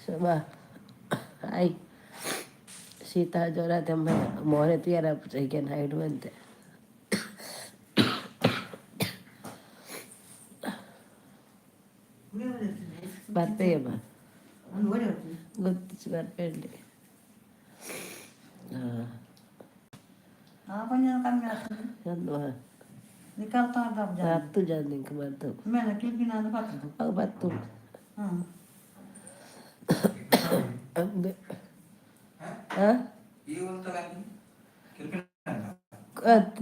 ಶೋಭಾ, hi. ಶೀತ ಜ್ವರ ತೆಮ್ಮ ಮೋರೆ ತೂಯರ hide ಬಂತೆ. ಬರ್ಪೇಯಮ್ಮ, ಗೊತ್ತಿಚ್ಚು ಬರ್ಪೇಂಡಿ. ಹತ್ತು ಜನ ಇಂಕ ಬಂತು. ಅವು ಬತ್ತು ಅಂದೆ. ಹಾಂ,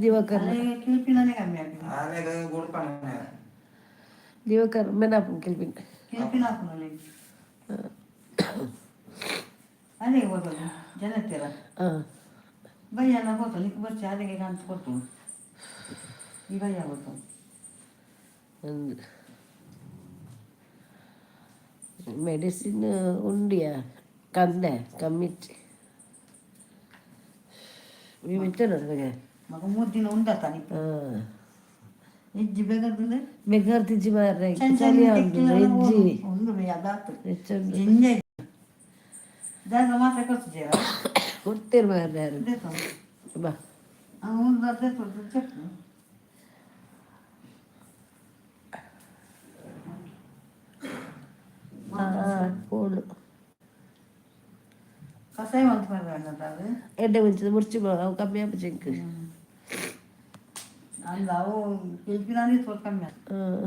ದಿವಾಕರ್ ದಿವಾಕರ್ ಮೆನಾಪು ಕಿಲ್ಪಿನ. ಹಾಂ. ಬಯ್ಯನ ಗೊತ್ತು ನಿಕ್ ಬರ್ಚಿ ಅಲ್ಲಿಗೆ ಅಂತ ಕೊಟ್ಟು ಈ ಬಯ್ಯ ಗೊತ್ತು. ಒಂದು ಮೆಡಿಸಿನ್ ಉಂಡಿಯಾ ಕಂದೆ ಕಮ್ಮಿಚ್ಚಿ ಮಿಚ್ಚನ. ಮಗ 3 ದಿನ ಉಂಡತ ನಿಕ್? ಹಾಂ. ಇಜ್ಜಿ ಬೇಗದ್ದೆ. ಬೆಗರ್ತಿಜ್ಜಿ ಮಾರ್ರೆ, ಚಳಿ ಉಂಟು, ಇಜ್ಜಿ. ಉಂಡು ಅದಾತು. ಹೆಚ್ಚುಂಡು. ಜಿಂಜ ದಾದ ಮಾತ್ರ ಕೊಡ್ತಿದ್ದೀರಾ? ಕೊಡ್ತೇನೆ ಮಾರ್ರೆ ಯಾರು. ಬಾ. ಉಂಡು ಚೆಕ್. ಹಾಂ, ಕೋಡು. ಕಷಾಯ ಅಂತ ಅದು. ಎಡ್ಡೆ ಮುಂಚಿದ ಮುರ್ಚಿ ಅವು ಕಮ್ಮಿ ಆಪುಜಿ ಇಂಕ್. ಅಂದ ಅವು ಕೆಲ್ಪಿನಾನೇ ಸ್ವಲ್ಪ ಕಮ್ಮಿ ಆಗ್ತದೆ. ಹಾಂ,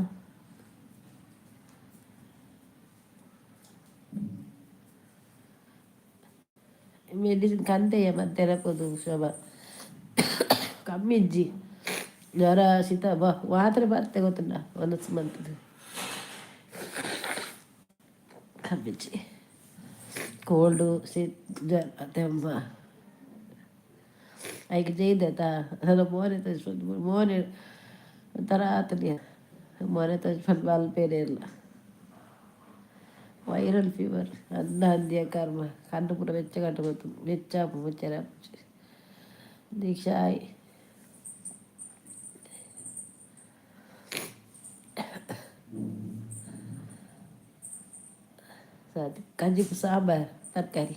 ಮೆಡಿಸಿನ್ ಕಂತೆಯ ಮಧ್ಯಾಹ್ನ ಪೋದು ಶೋಭಾ, ಕಮ್ಮಿ ಇಜ್ಜಿ. ಜ್ವರ ಶೀತ ಬಾ ಮಾತ್ರೆ ಬರ್ತೆ ಗೊತ್ತುಂಡ ಒನಸ್ ಮಂತದ್ದು ಕಮ್ಮಿಜ್ಜಿ. ಕೋಲ್ಡು ಶೀತ ಜ್ವರ ತೆಮ್ಮ ಐಕ್ ಜೈದತ ಅಲ್ಲ ಮೋನೆ ತೋಜಿಪಂದು ಮೋನೆ ಒಂಥರ ಆತನಿಯ ಮೋನೆ ತೋಜಿಪಂದು ಮಲ್ಪೇನೆ ಇಲ್ಲ. ವೈರಲ್ ಫೀವರ್ ಅಂದ ಅಂದಿಯ ಕರ್ಮ ಕಣ್ಣು ಪೂರ ಬೆಚ್ಚ ಕಟ್ಟು ಗೊತ್ತು ಬೆಚ್ಚ ಮುಚ್ಚರ. ದೀಕ್ಷಾ ಆಯ್. ಕಜಿಪು ಸಾಂಬಾರ್ ತರಕಾರಿ.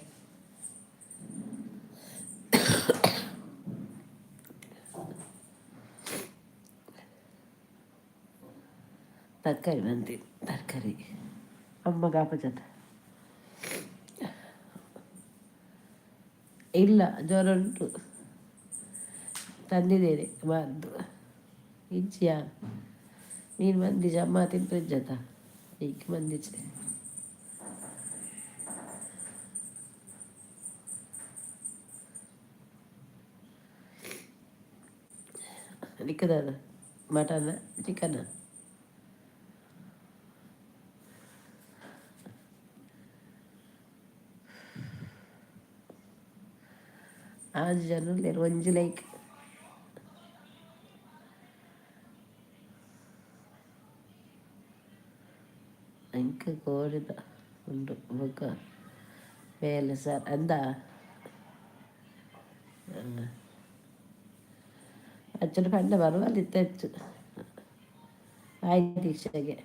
ತರಕಾರಿ ಬಂದಿ ತರಕಾರಿ ಅಮ್ಮ ಕಾಪಜತ ಇಲ್ಲ, ಜ್ವರ ಉಂಟು, ತಂದಿದ್ದೇನೆ ಮದ್ದು. ಇಜ್ಜಿಯಾ ನೀನು ಮಂದಿಜ ಅಮ್ಮ ತಿನ್ಪಜ್ಜತ ಈಗ ಮಂದಿಚೆ. ನಿಕ್ಕದ ಮಟನ್ ಚಿಕನ್ ಆಜ್ ಜನ ಉಲ್ಲೆರ್ ಒಂಜಿ ಲೈಕ್. ಎಂಕ್ ಕೋರಿದ ಉಂಡು ಬೊಕ ಬೇಲೆ ಸರ್ ಅಂದ ಅಚ್ಚನ ಪಂಡ ಪರವಾಗಿಲ್ಲ ಹೆಚ್ಚು ಆಯ್ತು. ದೀಕ್ಷೆಗೆ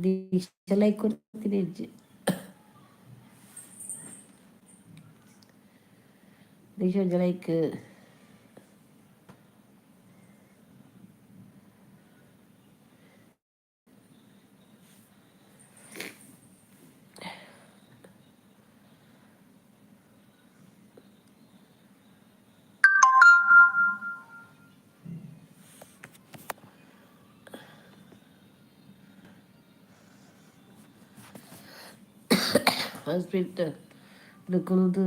ದೀಕ್ಷೆ ಲೈಕ್ ಕೊಡ್ತೀನಿ ಇಜ್ಜಿ. ದೀಕ್ಷೆ ಒಂಜಿ ಲೈಕ್. ಹಾಸ್ಪಿಟಲ್ ಕುಲ್ದು,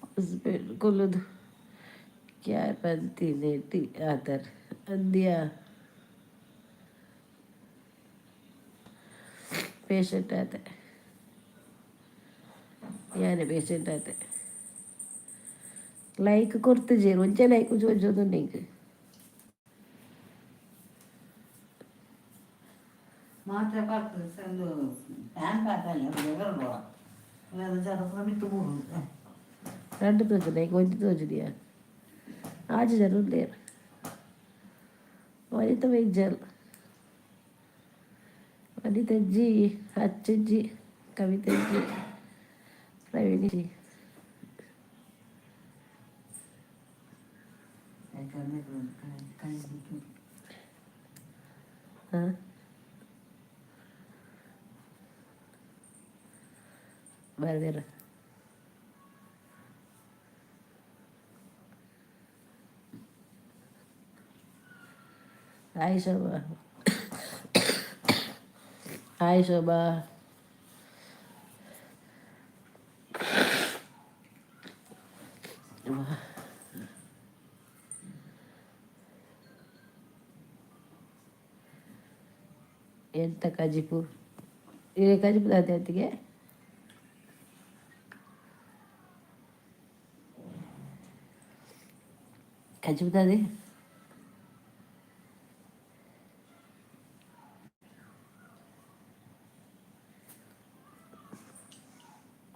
ಹಾಸ್ಪಿಟಲ್ ಕುಲ್ಲುದು ಕ್ಯಾರ್ ಪಂತಿನೇಟಿ ಆತರ್ ಅಂದ್ಯಾ. ಪೇಷಂಟ್ ಆತೆ, ಯಾನೆ ಪೇಷಂಟ್ ಆತೆ. ಲೈಕ್ ಕೊರ್ತುಜೆರ್, ಒಂಜೆ ಲೈಕ್ ಜೋಜೊಂದುಂಡು ಎಂಕ್. ಮಾತ್ರೆ ಪಾಡ್ದು ಒಂದು ಫ್ಯಾನ್ ಪಾಡ್ದಾನೆ ಬೆಗರ್ ಜರ ಮಿತ್ತು ಮೂರು. ರಡ್ಡ್ ತೋಜುಂಡು ಎಂಕ್, ಒಂಜಿ ತೋಜುನಿಯಾ. ಆಜಿ ಜನ ಉಲ್ಲೆರ್. ವನಿತ ಬೈಜಲ್, ವನಿತಜ್ಜಿ, ಅಚ್ಚಜ್ಜಿ, ಕವಿತಜ್ಜಿ, ಪ್ರವೀಣ್ ಜಿ. ಕೈ ಬಿಟ್ಟು. ಹಾಂ, ಬರ್ದಿರ. Hi Shobha, hi Shobha. ಎಂತ ಕಜಿಪು ಇರೆ? ಕಜಿಪು ದಾದೆ ಅತ್ತಿಗೆ? ಕಜಿಪು ದಾದೆ?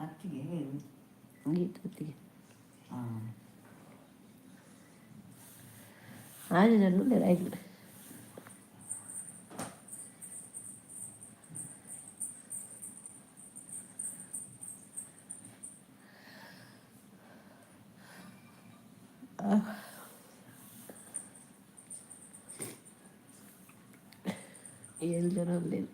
ಅತ್ತಿಗೆ. ಗೀತ ಅತ್ತಿಗೆ. ಹಾಂ. ಆಜಿ ಜನ ಉಲ್ಲೆರ್ ಐಕ್ಲು. ಏಳು ಜನ ಉಲ್ಲೆರ್.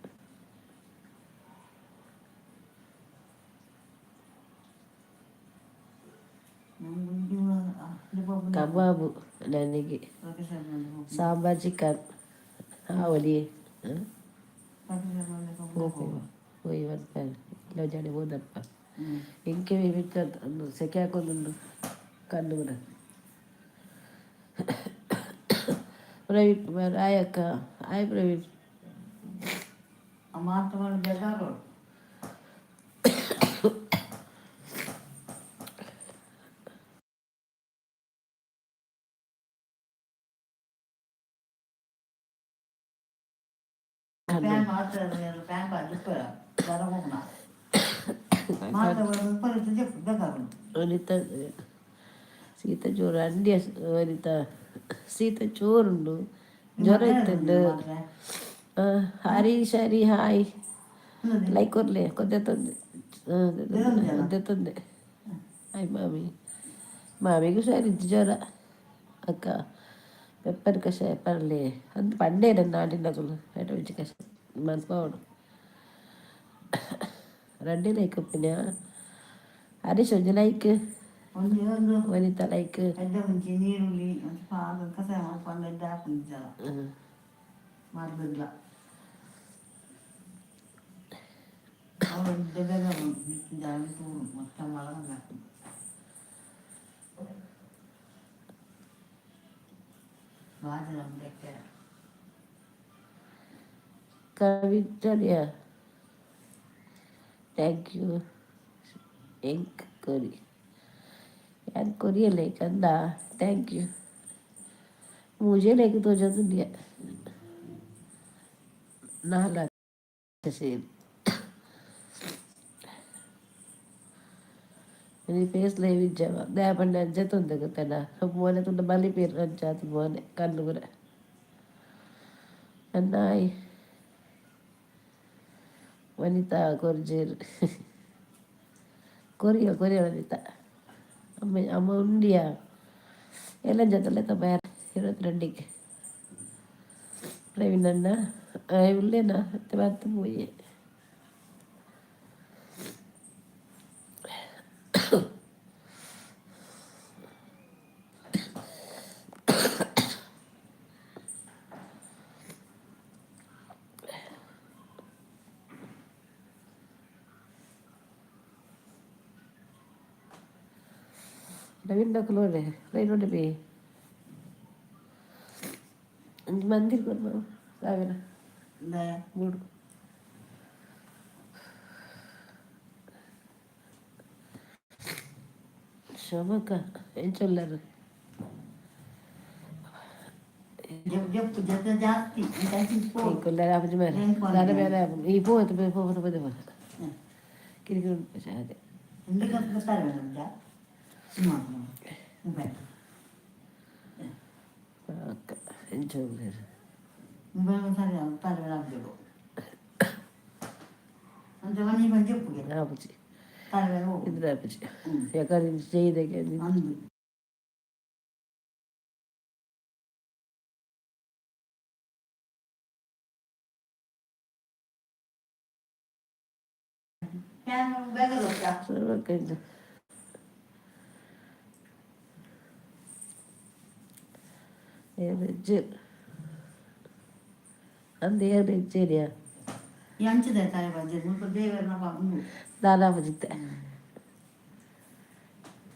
ಕಬಾಬು ನನಗೆ, ಸಾಂಬಾರ್ ಚಿಕನ್ ಆವಲಿ. ಪೋಯಿ ಬರ್ತಾರೆ ಇಲ್ಲ ಜನ ಹೋದಪ್ಪ. ಎಂಕೆ ಮಿತ್ತ ಸೆಕೆ ಹಾಕೊಂದುಂಡು ಕಣ್ಣು ಕೂಡ. ಪ್ರವೀಣ್ ಕುಮಾರ್, ಹಾಯ್ ಅಕ್ಕ. ಹಾಯ್ ಪ್ರವೀಣ್. ಮಾತು ಬೇಜಾರು. ಕಣ್ಣು ಫ್ಯಾನ್ ಮಾತ್ರ, ಫ್ಯಾನ್ ಪಾಡ್ದು ಜ್ವರ ಹೋಗೋಣ ಮಾತ್ರ ಪರಿಸ್ಥಿತಿ ಬೇಕಾಗುಂಟು. ವನಿತ, ಶೀತ ಜೋರು ಅಂಡಿ. ವನಿತ, ಶೀತ ಜೋರುಂಡು, ಜ್ವರ ಇತ್ತುಂಡು. ಮಾತ್ರೆ. ಹರೀಶ್, ಹರಿ, ಹಾಯ್. ಲೈಕ್ ಕೊರ್ಲೆ ಕೊದ್ದೆ ತಂದೆ ಕೊದ್ದೆ ತಂದೆ. ಹಾಯ್ ಮಾಮಿ. ಮಾಮಿಗೂ ಹುಷಾರಿದ್ದು, ಜ್ವರ ಅಕ್ಕ. ಪೆಪ್ಪರ್ ಕಷಾಯ ಪರ್ಲೆ ಅಂದ್ ಪಂಡೇರ ನಾಡಿನಕುಲು. ಎಡ ಒಂಜಿ ಕಷಾಯ ಮನ್ಪಾವೊಡು. ರಡ್ಡೆ ಲೈಕ್ ಉಪ್ಪಿನ. ಹರೀಶ್, ಒಂಜಿ ಲೈಕ್. ಒಂಜಿ ಒಂದು. ವನಿತಾ, ಲೈಕ್. ಎಡ್ಡೆ ಮುಂಚಿ ನೀರುಳ್ಳಿ ಒಂಚಿ ಪಾದ ಕಷಾಯ ಮಲ್ಪಂಡ ಎಡ್ಡೆ ಆಪುಂಡು ಜ್ವರ ಮರ್ದಿಲ್ಲ. ಅವು ಎಡ್ಡೆ ಬೇಗ ಜ್ವರ ತೂರು ಮೊತ್ತ ಮಳ. ಬಾಜಿ ನಮ್ದಕ್ಕೆ. ಕವಿತಲ್ಯ, thank you. ಎಂಕ್ ಕೊರಿ, ಯಾನ್ ಕೊರಿಯ ಲೈಕ್ ಅಂದ. Thank you. ಮೂಜೆ ಲೈಕ್ ತೋಜೊಂದುಲ್ಲೆ. ನಾಲ್ ಸೇರಿ ಇನಿ ಫೇಸ್ ಲೈವ್ ಇಜ್ಜವ ದಾಯೆ ಪಂಡ ಅಂಚ ಗೊತ್ತನ. ಮೋನೆ ತೂಂಡ ಬಲಿಪೆರ್, ಅಂಚಾತ್ ಮೋನೆ ಕಣ್ಣು ಪೂರ. ಅನ್ನಾಯ್ ವನಿತಾ ಕೊರ್ಜೆರ್. ಕೊರಿಯ ಕೊರಿಯ ವನಿತಾ. ಅಮ್ಮ ಅಮ್ಮ ಉಂಡಿಯಾ ಎಲ್ಲ ಜೊತೆಲೆ ಬಯಾರ್ 22ಕ್ಕೆ. ಪ್ರವೀಣ್ ಅಣ್ಣ ಉಲ್ಲೇನಾ? ಮತ್ತೆ ಬತ್ತು ಪೋಯೆ. ನವೀನ್ ದಕ್ಕಲು ರೈನ್ ಬಿ ಒಂಜಿ ಮಂದಿರ ಕೊರ್ನ ಸಾವಿರ. ಇಂದ. ಮೂಡು. ಶೋಭಕ್ಕ, ಎಂಚೊಲ್ಲರು? ಜಪ್ ಜಪ್ ಜತ ಜಾಸ್ತಿ ಇಂಚ ಪೋ. ಕೊಲ್ಲಾರ ಆಪುಜಿ ಮಾರ್ರೆ. ದಾದ ಬೇರೆ ಆಪುಂಡು. ಈ ಪೋತು ಪೋತು ಪೋತು ಪೋತು ಕಿರಿಕಿರಿ ಉಂಟು ಅದೇ. ఎందుకు ತರಬೇಡ ಮೊಬೈಲ್? ಅಕ್ಕ, ಎಂಚ ಉಲ್ಲೆರ್? ಮೊಬೈಲ್ ತರೆ ತರಬೇಡ ಅಂದೇಳು ಅಂತ ಮನೆ ಬಂದು ಜಪ್ಪುಗೆ. ಆಪುಜಿ. ತರಬೇಡ ಹೋಗು. ಇಂದ್ರ ಆಪುಜಿ. ಯಾಕಂದ್ರೆ ചെയ്തಕ್ಕೆ. ಅಂದು. ಫ್ಯಾನ್ ಬೇಗ ಗೊತ್ತಾ? ಶೋಭಕ್ಕ, ಎಂಚ? ಏರ್ ಅಂದ್ ಏರ್ ಇಜ್ಜೇರಿಯಾ? ಈ ಅಂಚದ ತಲೆ ಬಂದಿದ್ದು ಮುಲ್ಪ ದೇವರನ್ನ ಬಂದು. ದಾದ ಆಪುಜಿತ್ತೆ.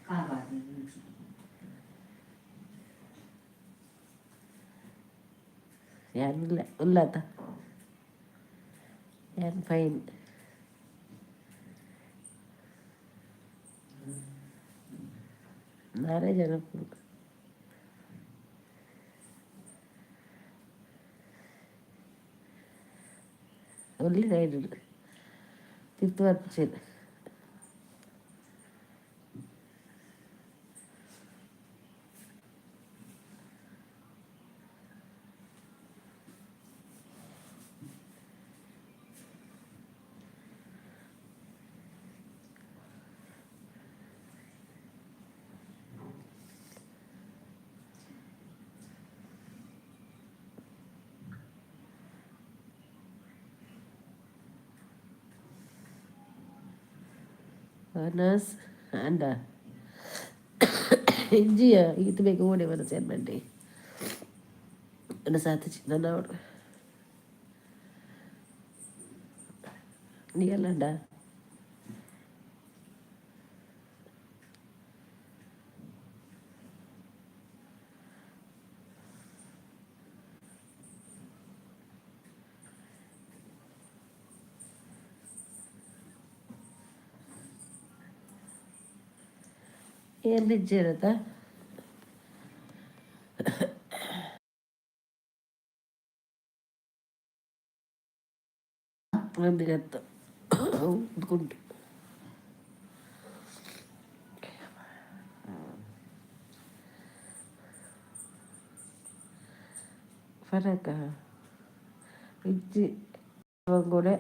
ಕಾಬಾರ್ದು. ಯಾರಿಲ್ಲ ಉಲ್ಲಾತ, ಯಾನ್ ಫೈನ್. ನಾರೇ ಜನ ಒಲ್ಲಿ ರೈಡ್ ತಿರ್ತು ಬರ್ಪುಚೆರ್. ನರ್ಸ್ ಅಂಡ ಇಜ್ಜಿಯ ಈತ್ ಬೇಗ ಓಡೆ ಬರ ಸೇರ್ಬಂಡಿ ಸಾಥಿ ನನ್ನ ಅವಡು ನೀಯಲ್ಲಂಡ. ಏನಿಜ್ಜಿರತ್ತ? ಒಂದು ಗತ್ತು ಉಂಟು. ಫರಕ ಇಜ್ಜಿ ಬಂಗುಡೆ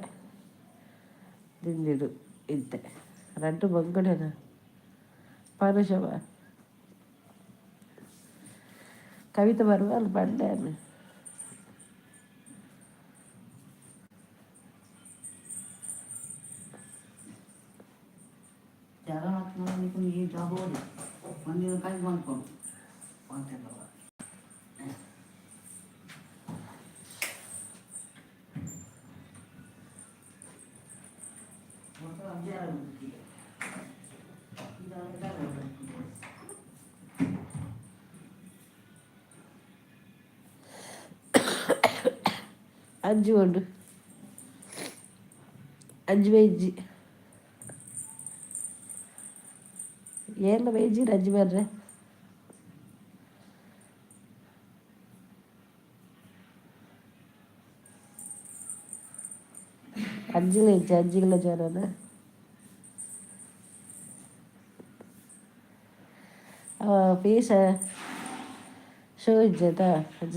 ತಿಂದಿಡು ಇತ್ತೆ ರಡ್ಡು ಬಂಗುಡೆನ ಪರುಷವ ಕವಿತೆ ಬರುವ ಅಲ್ಲಿ ಬಂಡೆ. ಜರ ನೀ ಜಾಬೋದು ಒಂದಿನ ಕೈ ಮಾಡ್ಕೊಂಡು ಮಾತಾಡುವ. ಅಜ್ಜಿ ಉಂಡು ಅಜ್ಜಿ ಬೈಜಿ ಏರ್ಲ ಬೈಜಿ ಅಜ್ಜಿ ಬರ್ರೆ. ಅಜ್ಜಿಲ ಇಜ್ಜಿ, ಅಜ್ಜಿಗಳ ಜ್ವರನ ಫೇಸ್ ಶೋ ಇಜ್ಜತ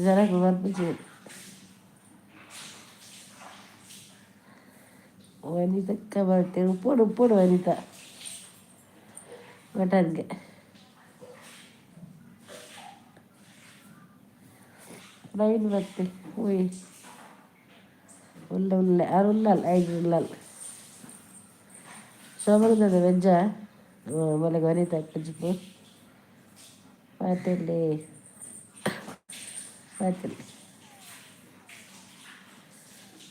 ಜನಕ್ಕೆ ಬರ್ಪುಜಿ. ವನಿತಕ್ಕ ಬರ್ತೇವೆ. ಉಪ್ಪೋಡು ಉಪ್ಪೋಡು ವನಿತಾ ಮಟನ್ಗೆ ನವೀನ್ ಬರ್ತೆ. ಓಯ್ ಉಲ್ಲ ಉಲ್ಲೆ ಆರು ಉಲ್ಲಲ್ ಐದು ಉಲ್ಲಲ್ ಶೋಭನದ ವೆಜ್ಜ ಮೊಲೆಗೆ ವನಿತಾ ಕಜ್ಜಿಪು ಪಾತೆಲ್ಲಿ ಪಾತೆಲ್ಲಿ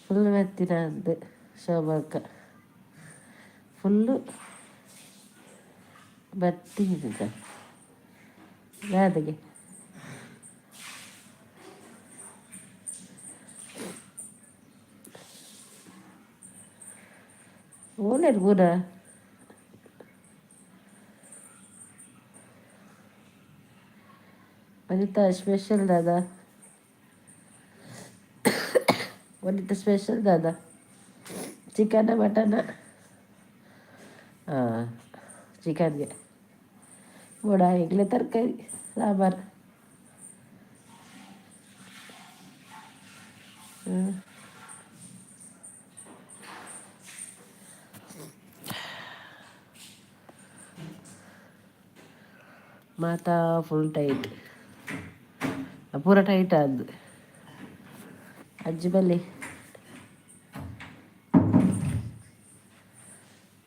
ಫುಲ್ ಮೆತ್ತಿನ ಅಂದು ಶೋಭಕ್ಕ ಫುಲ್ಲು ಬತ್ತಿ. ದಾದಗೆ? ಓಲೇರು ಪೂರ? ವನಿತಾ ಸ್ಪೆಷಲ್ ದಾದಾ? ವನಿತಾ ಸ್ಪೆಷಲ್ ದಾದಾ? Chicken, mutton? ಹಾಂ, ಚಿಕನ್ಗೆ ಬೋಡ ಈಗಲೇ ತರಕಾರಿ ಸಾಂಬಾರು. ಹ್ಞೂ, ಮಾತಾ ಫುಲ್ ಟೈಟ್, ಪೂರ ಟೈಟ್ ಆದ್ದು. ಅಜ್ಜಿ ಬಲ್ಲಿ,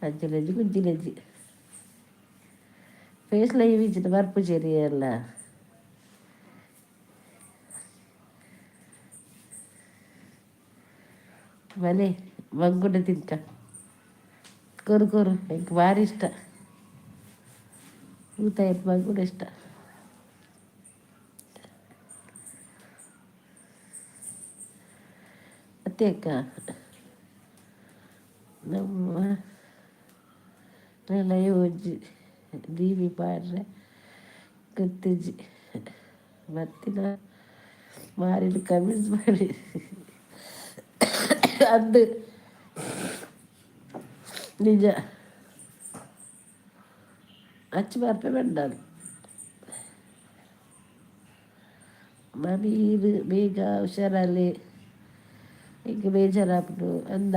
ಅಜ್ಜಿ ಗುಜ್ಜಿಲಜ್ಜಿ ಫೇಸ್ ಲೈವ್ ಇಜ್ಜಿಡ ಬರ್ಪುಜೆರಿ ಎಲ್ಲ. ಬಲೆ, ಬಂಗುಡೆ ತಿನ್ಕ. ಕೊರು ಕೊರು, ಎಂಕ್ ಭಾರಿ ಇಷ್ಟ. ಊತ ಬಂಗುಡೆ ಇಷ್ಟ. ಅತ್ತೆ ಅಕ್ಕ, ನಮ್ಮ ಲೈವ್ ಒಂಜಿ ದೀವಿ ಪಾಡ್ರೆ ಗೊತ್ತಿಜ್ಜಿ. ಬತ್ತಿನ ಮಾರಿನ ಕಮೆಂಟ್ಸ್ ಮಾಡಿ ಅಂದು ನಿಜ. ಅಚ್ಚು ಬರ್ಪೆ ಬಂಡಾದು. ಮಾಮಿ, ಇದು ಬೇಗ ಹುಷಾರಲ್ಲಿ, ಎಂಕ್ ಬೇಜಾರಾಪುಂಡು ಅಂದ.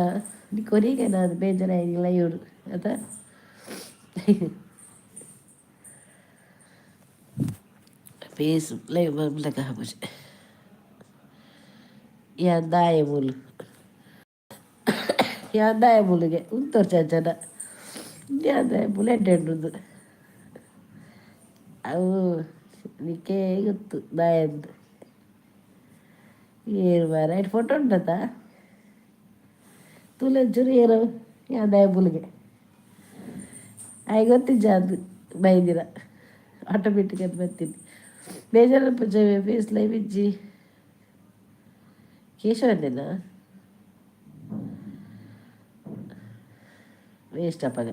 ನೀ ಕೊರಿಗೆ ನಾನು ಬೇಜಾರಾಯಿಲ್ಲ ಇವರು ಅತ. ಫೇಸ್ ಲೈವ್ ಬರ್ಲಕ ಹಾಪುಜಿ. ಯಾನ್ ದಾಯೆ ಮೂಲು, ಯಾನ್ ದಾಯೆ ಮೂಲುಗೆ ಉಂತೊರ್ಚಿ ಅಂಚನ. ಯಾನ್ ದಾಯೆ ಮೂಲು ಎಡ್ಡೆ ಉಂಡು ಅವು ನಿಕ್ಕೇ ಗೊತ್ತು ದಾಯೆಂದ್. ಏರು ಮಾರ್ರೆ, ಐಟ್ ಫೋಟೋ ಉಂಡತ? ತೂಲೆ ಒಂಚೂರು, ಏರು ಯಾನ್ ದಾಯೆ ಮೂಲುಗೆ ಆಯೆ ಗೊತ್ತಿಜ್ಜ ಅದು ಬೈದಿರ. ಆಟೋಮೆಟಿಕ್ ಅದು ಬತ್ತಿನಿ. ಬೇಜಾರಪ್ಪು ಫೇಸ್ ಲೈವ್ ಇಜ್ಜಿ. ಕೇಶವನೇನಾ? ವೇಸ್ಟ್ ಅಪಗ.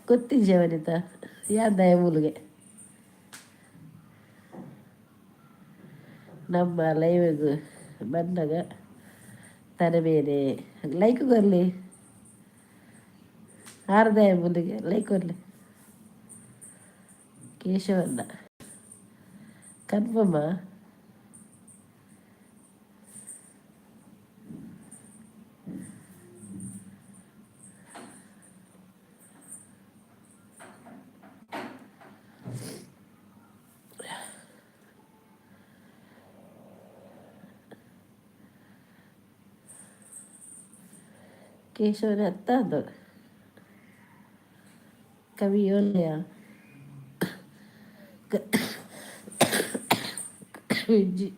ಗೊತ್ತಿಜ್ಜ ವನಿತಾ, ಯಾನ್ ದಾಯೆ ಮೂಲುಗೆ. ನಮ್ಮ ಲೈವ್ಗ್ ಬನ್ನಗ ತರಬೇರೆ ಲೈಕ್ ಕೊರ್ಲಿ. ಆರ್ದಾಯ ಮೂಲುಗೆ ಲೈಕ್ ಕೊರ್ಲಿ. ಕೇಶವಣ್ಣ ಕನ್ಫರ್ಮಾ? ಕೇಶವನ ಅತ್ತ ಅದು. ಕವಿ ಯೋಲೆಯ ಇಜ್ಜಿ.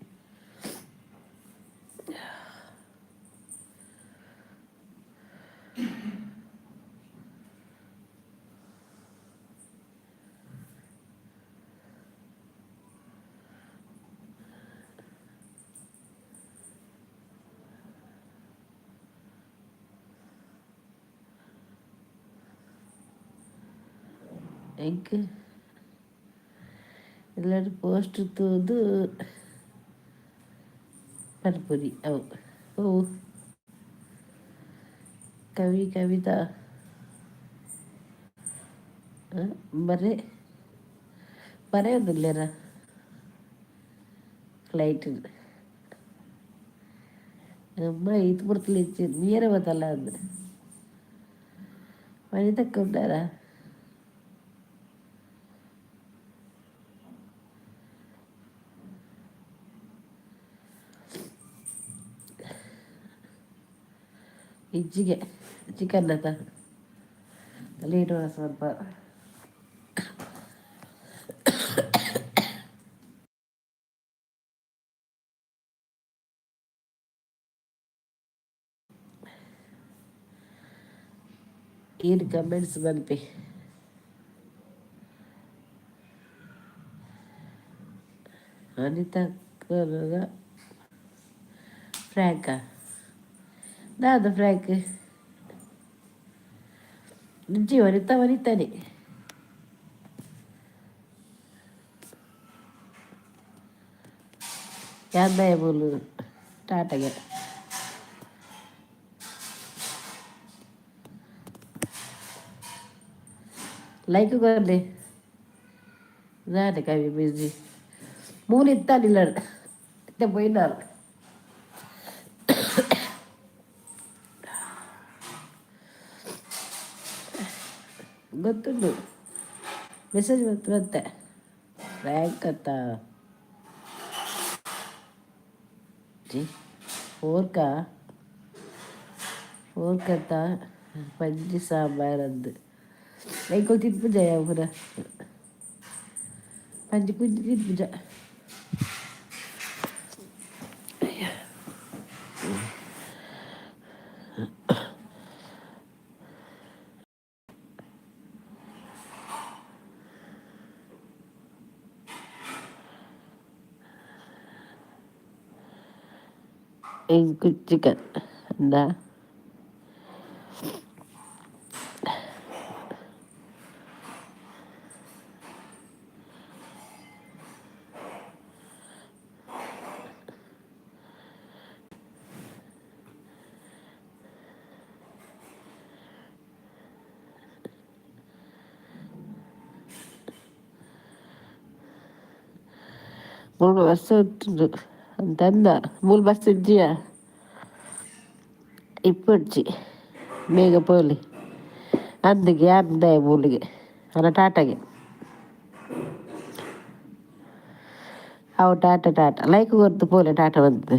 ಎಂಕ್ ಎಲ್ಲರೂ ಪೋಸ್ಟ್ ತೂದು ಪನ್ಪುನಿ ಅವು. ಓ ಕವಿ, ಕವಿತಾ ಬರೆ ಬರೆಯೋದಿಲ್ಲೇರ ಫ್ಲೈಟ್ ಅಮ್ಮ ಈತ್ ಪೊರ್ತುಲು ಇಜ್ಜಿ ಮೀಯರೆ ಬತ್ತಲ್ಲ ಅಂದ್. ವನಿತಕ್ಕ ಉಂಡಾರ? ಇಜ್ಜಿಗೆ ಚಿಕನ್ ಅತ್ತ? ಲೇಟ್ ಸ್ವಲ್ಪ. ಈರ್ ಕಮೆಂಟ್ಸ್ ಮನ್ಪಿ. ಅನಿತಾ ಫ್ರ್ಯಾಂಕಾ ದಾದ ಫ್ರ್ಯಾಂಕ್ ನಿಜಿ ವನಿತಾ ವನಿತಾನೆ. ಯಾರ್ದಾಯ ಬೋಲು ಟಾಟಾಗೆ ಲೈಕ್ ಕೊರ್ಲೆ ದಾನೆ ಕವಿ ಬಿಜಿ ಮೂಲು ಇತ್ತಾನಿಲ್ಲ ಇತ್ತೆ ಪೋಯಿನಾಲ್. ಗೊತ್ತುಂಟು, ಮೆಸೇಜ್ ಬಂತು. ಮತ್ತೆ ರ್ಯಾಂಕ್ ಅತ್ತ ಜಿ ಫೋರ್ಕಾ ಫೋರ್ಕತ್ತ ಪಂಜಿ ಸಾಂಬಾರ್ ಅಂದ್ ಐಕೊಲ್ ತಿನ್ಪುಜ ಪೂರ ಪಂಜಿ ಪುಂಜಿ ತಿನ್ಪುಜ. ಎಂಕ್ ಚಿಕನ್ ಅಂದ. ಮೂಲು ಬಸ್ ಉಂಟು ಅಂತಂದ, ಮೂಲು ಬಸ್ ಇಜ್ಜಿಯಾ ಇಪ್ಪೊಡ್ಚಿ ಬೇಗ ಪೋಲಿ ಅಂದಿಗೆ ಯಾರ್ದಾಯ ಮೂಲಿಗೆ ಅಲ್ಲ ಟಾಟಾಗೆ ಅವು ಟಾಟಾ ಟಾಟಾ ಲೈಕ್ ಕೊರ್ದು ಪೋಲೆ ಟಾಟಾ ಬಂತು.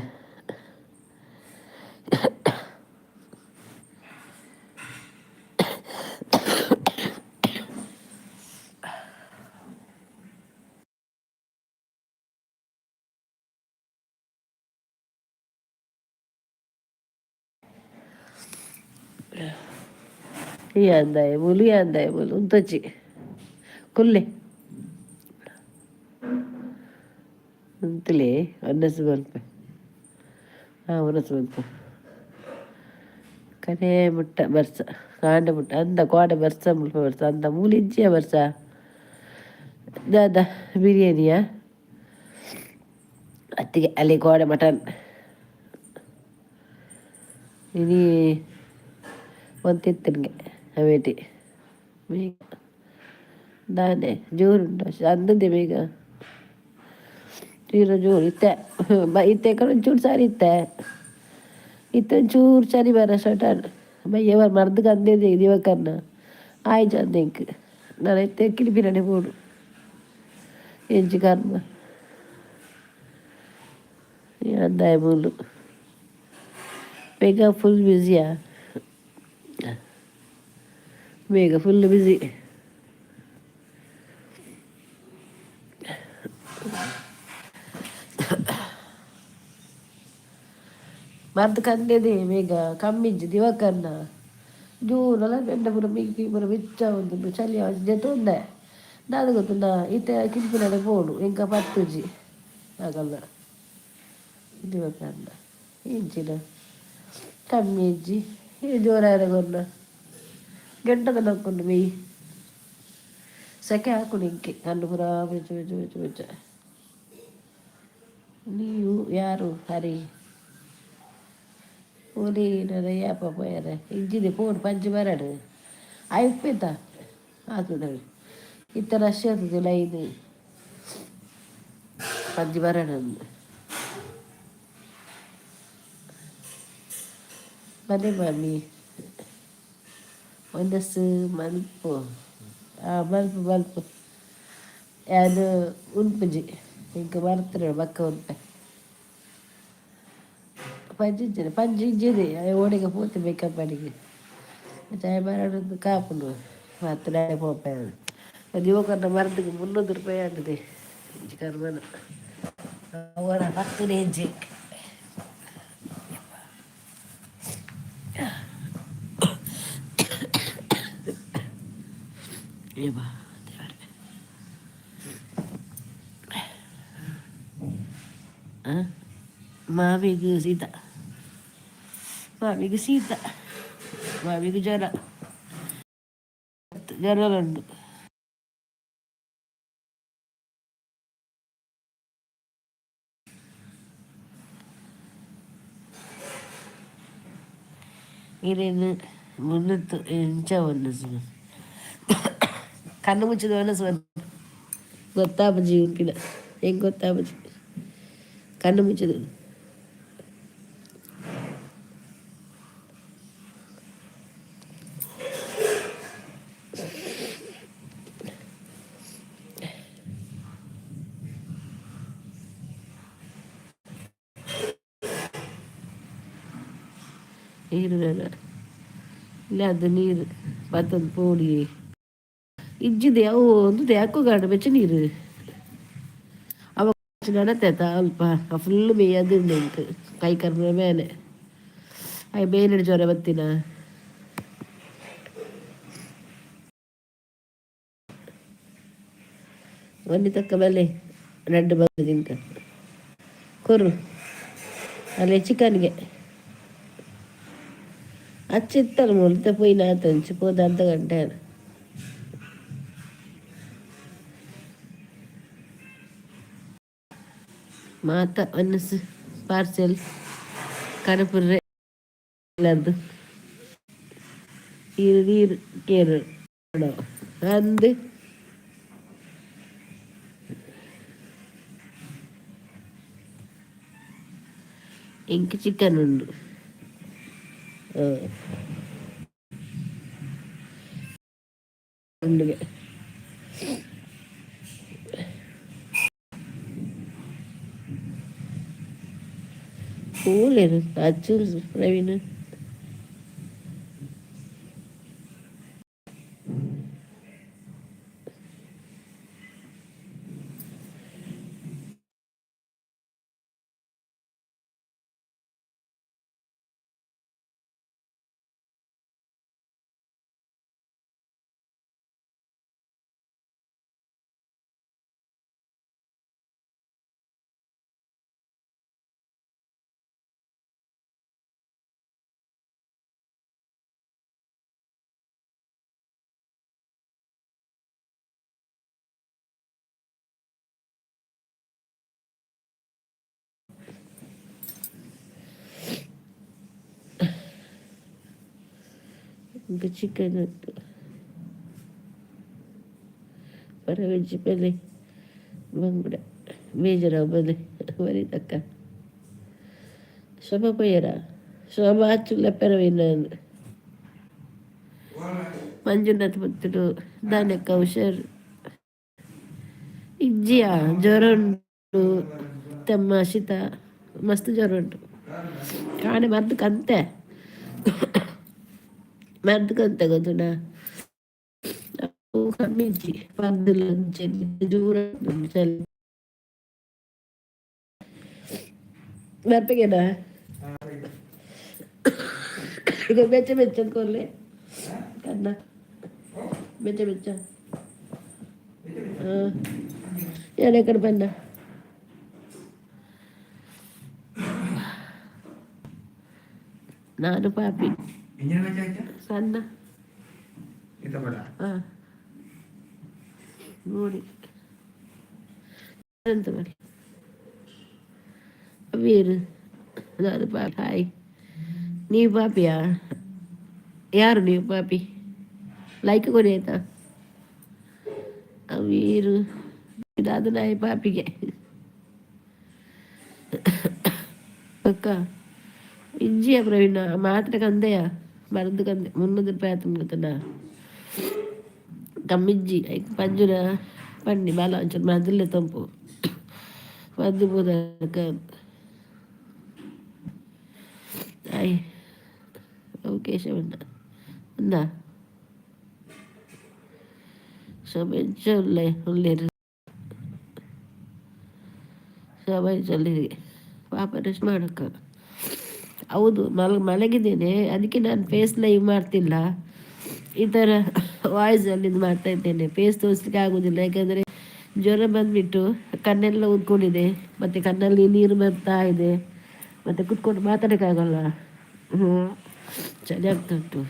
ಯಾಂದಾಯ ಮೂಲು ಯಾಂದಾಯ ಮೂಲು ಉಂತೊಚ್ಚಿ ಕುಲ್ಲೆ ಉಂತುಲೆ ಒನ್ನಸ್ ಮಲ್ಪೆ. ಹಾಂ, ಒನಸ್ ಮಲ್ಪು ಕನೆ ಮುಟ್ಟ ಬರ್ಸ ಕಾಂಡ ಮುಟ್ಟ ಅಂದ ಕೋಡೆ ಬರ್ಸ ಮುಲ್ಪ ಬರ್ಸ ಅಂದ ಮೂಲು ಇಜ್ಜಿಯ ಬರ್ಸ ದಾದ ಬಿರಿಯಾನಿಯಾ ಅತ್ತಿಗೆ ಅಲ್ಲಿ ಕೋಡೆ ಮಟನ್ ಇನಿ ಒಂತಿತ್ತಿನ್ಗೆ ಅವೇಟಿ ಬೇಗ ದಾನೆ ಜೋರುಂಡು ಅಂದದೆ ಬೇಗ ತೀರ ಜೋರು ಇತ್ತೆ ಇತ್ತೆ ಕಡೆ ಒಂಚೂರು ಸಾರಿ ಇತ್ತೆ ಇತ್ತೆ ಒಂಚೂರು ಚಳಿ ಬರ ಸ್ಟಾರ್ಟ್ ಆಂಡ್ ಬಯ್ಯ ಮರ್ದ್ ಕಂದೇದೆ ದಿವಕರ್ನ ಆಯ್ಜ ಎಂಕ್ ನನ ಇತ್ತೆ ಕಿಲಿಪಿನಡೆ ಬೋಡು ಎಂಚಿ ಕರ್ಮ ಅಂದಾಯ ಮೂಲು ಬೇಗ ಫುಲ್ ಬ್ಯುಸಿಯಾ ಬೇಗ ಫುಲ್ ಬ್ಯುಸಿ. ಮರ್ದ್ ಕಂದೆದೆ ಬೇಗ ಕಮ್ಮಿಜ್ಜಿ ದಿವಕರ್ನ ಜೋರಲ ಬೆಂಡ ಪೂರ ಮಿಕ್ಕಿ ಪೂರ ಬೆಚ್ಚ ಉಂಟು ಚಳಿ ಜೆತೊಂದೆ ದಾದ ಗೊತ್ತುಂಡ ಇತ್ತೆ ಕಿಲ್ಪಿನಡೆ ಪೋಡು ಎಂಕ ಪತ್ತುಜಿ ಆಗಲ್ಲ ದಿವಕರ್ನ ಇಂಚಿನ ಕಮ್ಮಿ ಇಜ್ಜಿ ಜೋರಾಯರ ಕೊರ್ನ ಗಂಟದ ನಕ್ಕೊಂಡು ಮೆಯ್ ಸೆಕೆ ಹಾಕುಡು ಇಂಕೆ ಕಣ್ಣು ಪೂರ ಬೆಚ್ಚ ಬೆಚ್ಚ ಬೆಚ್ಚ ಬೆಚ್ಚ. ನೀವು ಯಾರು ಹರಿ ಪೋಲಿ ಯಾಪ ಪೋಯರೆ ಇಜ್ಜಿದೆ ಪೋಡು ಪಂಚಿ ಬರಡು ಆಯ್ಪೇತ ಆತದ ಇತ್ತ ರಶ್ ಆಗ್ತದೆ ಲೈನ್ ಪಂಜಿ ಬರಡು. ಬನ್ನಿ ಮಾಮಿ ಒಂದಷ್ಟು ಮಲ್ಪು ಮಲ್ಪು ಮಲ್ಪು ಅದು ಉನ್ಪುಜಿ ಇಂಕ ಬರ್ತಾರೆ ಬಕ್ಕ ಉನ್ಪೆ ಪಂಜಿ ಪಂಜಿ ಇಜ್ಜಿದೆ ಓಡಿಗೆ ಪೋತೆ ಮೇಕಪ್ ಅಡಿಗೆ ಚಾಯ್ ಬರಡು ಕಾಪುಂಡು ಮತ್ತೆ ಪೋಪೆ ದಿವಕರ್ನ ಮರದಿಗೆ 300 ರೂಪಾಯಿ ಆಗಿದೆ ಕರ್ಮನ ಅವರ 10 ರೇಂಜ್. ದೇವರೇ. ಮಾಮಿಗ್ ಶೀತ, ಮಾಮಿಗ್ ಶೀತ, ಮಾಮಿಗ್ ಜ್ವರ, ಜ್ವರ ಉಂಡು. ಇರೇನು ಮುನ್ನತ್ತು ಎಂಚ ಒನ್ನಸು ಕಣ್ಣು ಮುಚ್ಚಿದ ಒನಸು ಗೊತ್ತಾಪುಜಿ ಉಂಪಿನ ಎಂಕ್ ಗೊತ್ತಾಪುಜಿ ಕಣ್ಣು ಮುಚ್ಚಿದ. ನೀರು ಇಲ್ಲ, ಅದು ನೀರು ಬತ್ತೊಂದು ಪೋಡಿ ಇಜ್ಜಿದೆ. ಅವು ಒಂದು ಯಾಕೋ ಗಾಡ ಬೆಚ್ಚ ನೀರು ಅವ ನಡತೇತ ಅಲ್ಪ ಫುಲ್ ಮೇಯದು ಉಂಡು. ಎಂಕ್ ಕೈ ಕರ್ಮ ಮೇಲೆ ಅಯ್ ಬೇನೆಡ್ ಜ್ವರ ಬತ್ತಿನ. ಒಂಜಿ ತಕ್ಕ ಬಲೆ ರಡ್ಡ್ ಬಂದು ತಿಂಕ ಕೊರು ಅಲ್ಲೇ ಚಿಕನ್ಗೆ ಅಚ್ಚಿತ್ತಲ್ಲ ಮುಲ್ತ ಪೋಯಿನ ಆತಂಚಿ ಪೋದು ಅರ್ಧ ಗಂಟೆ ಆಂಡ್. ಮಾತ ಒನಸ್ ಪಾರ್ಸೆಲ್ ಕಡಪುರ್ರೆ ಅದು ಈರ್ ನೀರು ಕೇರು ಅಂದ್. ಎಂಕ್ ಚಿಕನ್ ಉಂಡು. ಉಂಡುಗೆ ಪೂಲೇರು ಅಚ್ಚು ಪ್ರವೀಣ್. ಇಂಕ್ ಚಿಕನ್ ಉಂಡು ಪರವೆಜ್ಜಿ ಬಲೆ ಬಂಗುಡೆ ಮೇಜರ ಬಲೆ ಬರಿ ತಕ್ಕ ಶೋಭಾ ಪೋಯರ ಶೋಭಾ ಅಚ್ಚುಲ್ಲ ಪೆರವಿನ ಮಂಜುನಾಥ್ ಪತ್ತುಡು ದಾನೆಕ್ಕ ಹುಷಾರ್ ಇಜ್ಜಿಯಾ? ಜ್ವರ ಉಂಡು, ತೆಮ್ಮ, ಶೀತ, ಮಸ್ತ್ ಜ್ವರ ಉಂಟು. ಕಾಣೆ ಮದ್ದು ಕಂತೆ, ಮದ್ದು ಕಂತೆ ಗೊತ್ತುಂಟಾ? ಅವು ಕಮ್ಮಿ ಇಜ್ಜಿ, ಪರ್ದುಲ ಅಂಚೆನೆ ಜೋರ ಉಂಟು ಚಳಿ. ಬರ್ಪಗೆನಾ? ಈಗ ಬೆಚ್ಚ ಬೆಚ್ಚ ಕೊರ್ಲೆ ಕನ್ನ ಬೆಚ್ಚ ಬೆಚ್ಚ. ಹಾಂ, ಯಾರು ಕಡೆ ಬಂದ? ನಾನು ಪಾಪಿ. ಸಣ್ಣ. ಹಾಂ, ನೋಡಿ ಎಂತ ಮಾಡಿ ಅವೇರು. ನಾನು ಪಾಪಿ. ಹಾಯ್, ನೀವು ಪಾಪಿಯಾ? ಯಾರು ನೀವು ಪಾಪಿ? ಲೈಕ್ ಕೊಡಿ ಆಯ್ತಾ? ಅವೇರು ಇದಾದ ನಾಯಿ ಪಾಪಿಗೆ. ಅಕ್ಕ ಇಜ್ಜಿಯ ಪ್ರವೀಣ ಮಾತ್ರೆ ಕಂದೆಯ ಮருந்து ಕಂದೆ 300 ರೂಪಾಯಿ ಆತು ಗೊತ್ತನಾ? ಕಮ್ಮಿಜ್ಜಿ. ಐಕ್ ಪಂಜುನ ಪನ್ನಿ ಬಾಲ ಒಂಚೂರು ಮದ್ದಲ್ಲೇ ತಂಪು ಮದ್ದು ಬೋದಕ. ಆಯ್ ಅವು ಕೇಶವಣ್ಣ ಅಂದ ಶೋಭ ಎಂಚ ಉಲ್ಲೆ ಉಲ್ಲೇರು ಶೋಭ ಎಂಚ ಪಾಪ ರೆಸ್ಟ್ ಮಾಡಕ್ಕ. ಹೌದು, ಮಲಗಿದ್ದೇನೆ. ಅದಕ್ಕೆ ನಾನು ಫೇಸ್ ಲೈವ್ ಮಾಡ್ತಿಲ್ಲ, ಈ ಥರ ವಾಯ್ಸಲ್ಲಿ ಇದು ಮಾಡ್ತಾ ಇದ್ದೇನೆ. ಫೇಸ್ ತೋರಿಸ್ಲಿಕ್ಕೆ ಆಗೋದಿಲ್ಲ, ಯಾಕಂದರೆ ಜ್ವರ ಬಂದುಬಿಟ್ಟು ಕಣ್ಣೆಲ್ಲ ಊದ್ಕೊಂಡಿದೆ, ಮತ್ತು ಕಣ್ಣಲ್ಲಿ ನೀರು ಬರ್ತಾ ಇದೆ, ಮತ್ತು ಕುತ್ಕೊಂಡು ಮಾತಾಡೋಕ್ಕಾಗಲ್ಲ. ಚಳಿ ಆಗ್ತಾ ಉಂಟು.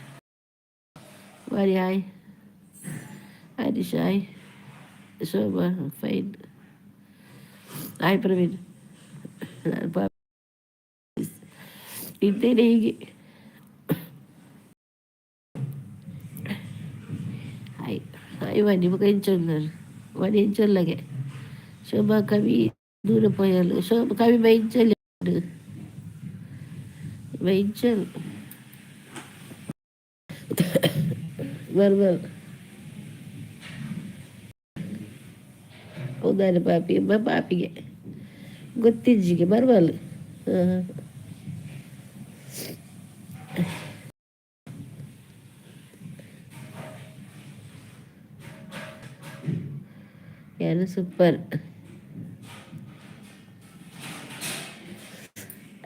ಬಾರಿ hi Harish, hi Shobha, fine. Hi Praveen. ನಾನು ಇದ್ದೇನೆ ಹೀಗೆ. ಹಾಯ್ ಹಾಯ್ ವಾಣಿ, ಬೊಕ ಎಂಚ ಉಲ್ಲರ್ ವಾಣಿ? ಎಂಚ ಉಲ್ಲಗೆ ಶೋಭಾ? ಕವಿ ದೂರ ಪೋಯಲ್. ಶೋಭಾ ಕವಿ ಬೈಂಚಲ್ ಬೈಂಚಲ್ ಬರ್ಬಲ್. ಹೌದಾನೆ ಪಾಪಿ ಪಾಪಿಗೆ ಗೊತ್ತಿಜ್ಜಿಗೆ ಬರ್ಬಲ್. ಹಾಂ, ಯಾರು ಸೂಪರ್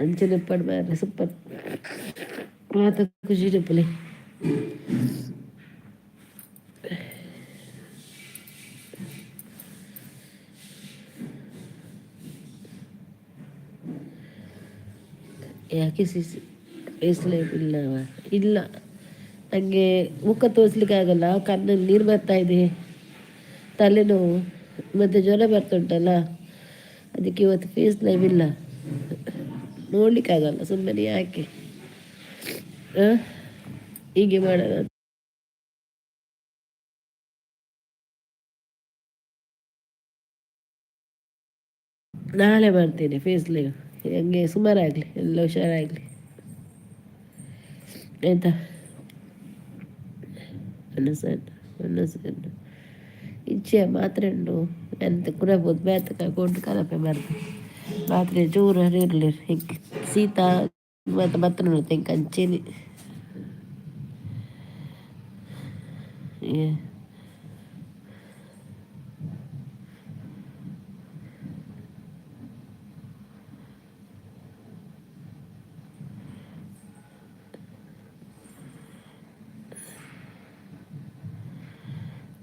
ಅಂಚನೆ ಪಡ್ಬಾರ ಸೂಪರ್ ಮಾತ ಖುಷಿ ಪುಲಿ. ಯಾಕೆ ಸಿಸಿ ಫೇಸ್ ಲೈವ್ ಇಲ್ಲವಾ? ಇಲ್ಲ, ನನಗೆ ಮುಖ ತೋರಿಸ್ಲಿಕ್ಕೆ ಆಗಲ್ಲ. ಕಣ್ಣಲ್ಲಿ ನೀರು ಬರ್ತಾ ಇದೆ, ತಲೆನೋವು ಮತ್ತು ಜ್ವರ ಬರ್ತುಂಟಲ್ಲ, ಅದಕ್ಕೆ ಇವತ್ತು ಫೇಸ್ ಲೈವ್ ಇಲ್ಲ. ನೋಡಲಿಕ್ಕಾಗಲ್ಲ ಸುಮ್ಮನೆ ಯಾಕೆ ಹೀಗೆ ಮಾಡೋಣ. ನಾಳೆ ಮಾಡ್ತೇನೆ ಫೇಸ್ ಲೈವ್. ಹಂಗೆ ಸುಮಾರಾಗಲಿ, ಎಲ್ಲ ಹುಷಾರಾಗಲಿ, ಆಯಿತಾ? ಸಣ್ಣ ಇಚ್ಛೆ ಮಾತ್ರೆ ಉಂಟು ಎಂತ ಕುರಬೋದು ಬೇತಕ ಕೊಟ್ಟು ಕಲಪೆ ಮಾರ್ದು ಮಾತ್ರೆ ಚೂರು ಇರಲಿ. ಶೀತ ಮತ್ತು ಬತ್ತನ ತೆಂಕ ಅಂಚೇನೆ.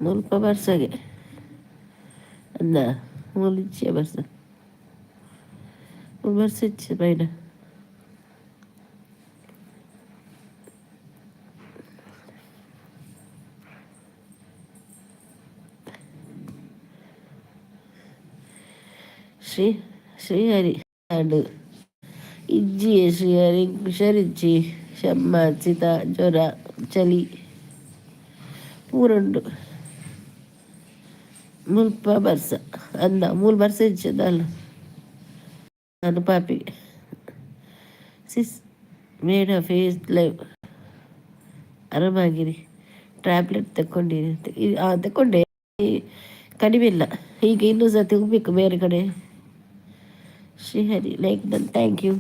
ಮುಲ್ಪ ಬರ್ಸಗೆ ಅಂದ ಮೂಲು ಇಚ್ಛೆ ಬರ್ಸ ಮೂಲು ಬರ್ಸ ಇಚ್ಛೆ ಬೈನ. ಶ್ರೀ ಶ್ರೀಹರಿ ಅಂಡ್ ಇಜ್ಜಿ ಶ್ರೀಹರಿ ಹುಷಾರಿಜ್ಜಿ. ಶಮ್ಮ ಚಿತ ಜ್ವರ ಚಳಿ ಪೂರುಂಡು. ಮುಲ್ಪ ಬರ್ಸ ಅಂದ ಮೂಲು ಬರ್ಸ ಇಜ್ಜದಲ್ಲ. ನಾನು ಪಾಪಿ ಸಿಸ್ ಮೇಡ ಫೇಸ್ ಲೈವ್. ಆರಾಮಾಗಿರಿ. ಟ್ಯಾಬ್ಲೆಟ್ ತಗೊಂಡಿರಿ? ತಗೊಂಡೆ, ಕಡಿಮೆ ಇಲ್ಲ. ಈಗ ಇನ್ನೂ ಸಹ ಹೋಗ್ಬೇಕು ಬೇರೆ ಕಡೆ. Srihari like done, thank you.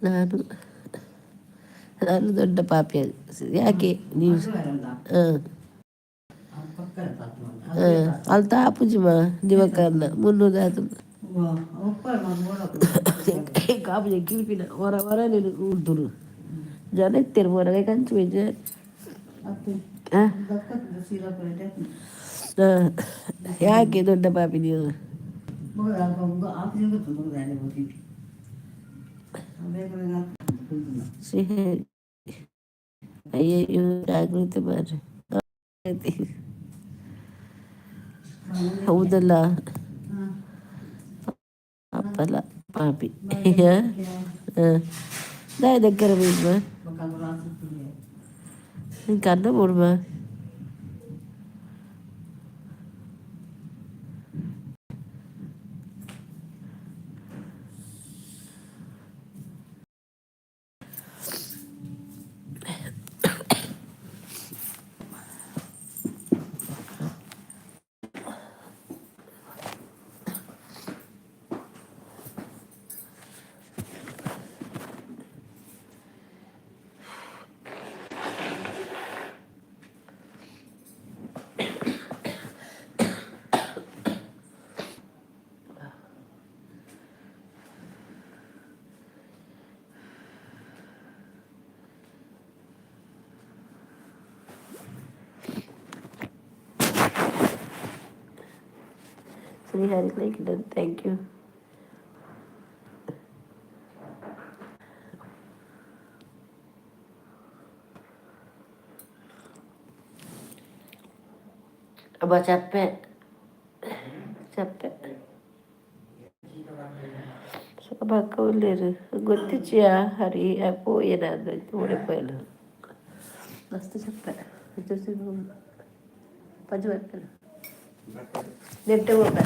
ನಾನು ನಾನು ದೊಡ್ಡ ಪಾಪಿ. ಯಾಕೆ ನೀವು? ಹಾಂ ಹಾಂ, ಅಲ್ಲಿ ತಾಪುಜಿಮ ದಿವಕರ್ನ ಮುನ್ನೂರು ಆತು. ಕಾಪುಜಿ ಕಿಲ್ಪಿನ ಹೊರ ಹೊರ ನೀನು ಉಂಟುರು ಜನ ಇತ್ತೇರು ಹೊರ ಕಂಚು ಬೆಂಚ. ಯಾಕೆ ದೊಡ್ಡ ಪಾಪಿ ನೀವು? ಶ್ರೀಹರಿ ಅಯ್ಯಯ್ಯೋ ಜಾಗೃತಿ ಬರ್ರಿ. ಹೌದಲ್ಲ, ಅಪ್ಪಲ್ಲ ಪಾಪಿ. ಹಾಂ, దగ్గర పోయిమా ఇంకా అన్న మూడుమా. Srihari like done, thank you. అబ్బా, చెప్పే చెప్పే. శోభక్క లేరు ಗೊತ್ತಿಚ್ಚಿಯಾ ಹರಿ పోయేనా ఓడిపోయాను. మస్తు చెప్పా చూసి పచ్చి పట్టాను నెట్టే పోతా.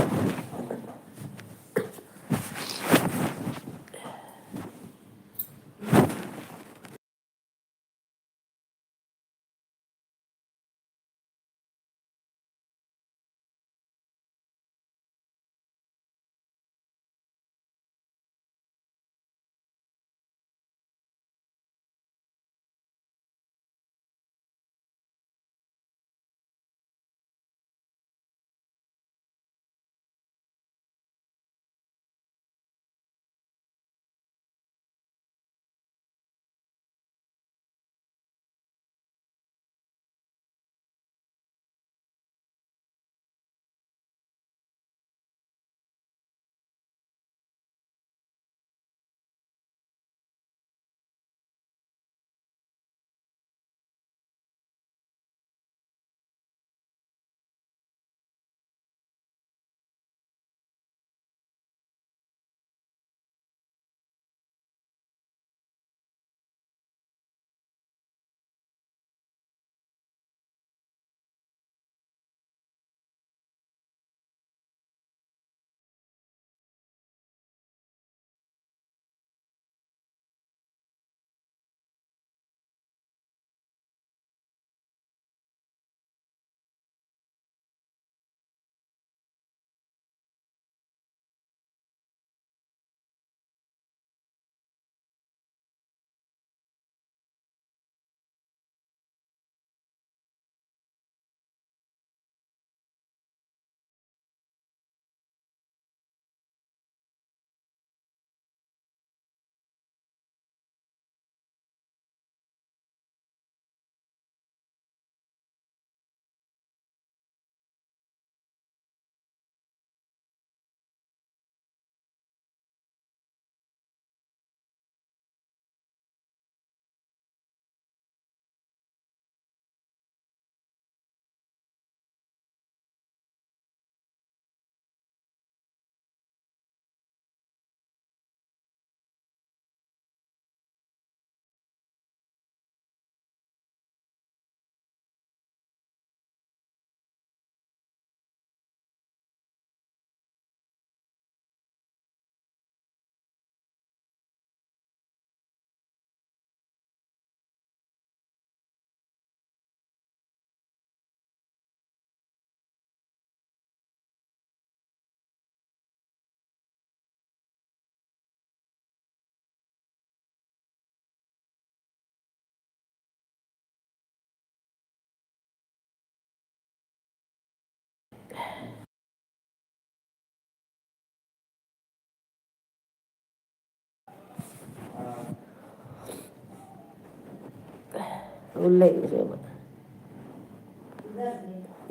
ಉಳ್ಳೆ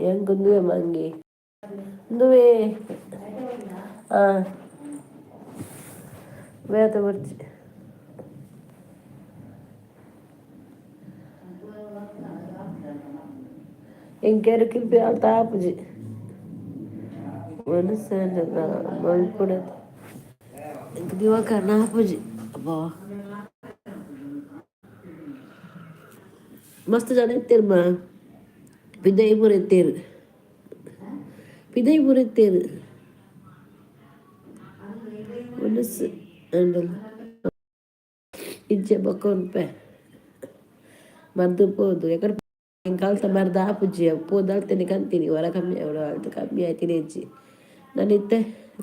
ಎಂಕ್ ಉಂದುವೆ ಮಂಗಿ ಉಂದುವೆ. ಆ ಬೇತೆ ಬರ್ಚಿ. ಎಂಕೆರು ಕಿಲ್ಪಿ ಅಲ್ತ ಆಪುಜಿ ಮನಸ್ಸು ಮಲ್ಪುಡ ಎಂಕ್ ದಿವಾಕರ್ನ ಆಪುಜಿ. ಅಬ್ಬಾ, ಮಸ್ತ್ ಜನ ಇತ್ತೆರ್ ಮಾ. ಪಿದಯಿ ಪೂರ ಇತ್ತೆರ್, ಪಿದಯಿ ಪೂರ ಇತ್ತೆರ್. ಮನಸ್ಸು ಆಂಡಲ ಇಜ್ಜೆ ಬೊಕ್ಕ ಉನ್ಪೆ ಮರ್ದ್ ಪೋದು. ಎಕಡೆ ಎಂಕ್ ಅಲ್ತ ಮರ್ದ್ ಆಪುಜಿ. ಪೋದು ಅಲ್ತನೆ ಕಂತೀನಿ. ವರ ಕಮ್ಮಿ ಆವೊಡು, ಅಲ್ತ ಕಮ್ಮಿ ಆಯ್ತಿನ ಇಜ್ಜಿ. ನನ ಇತ್ತೆ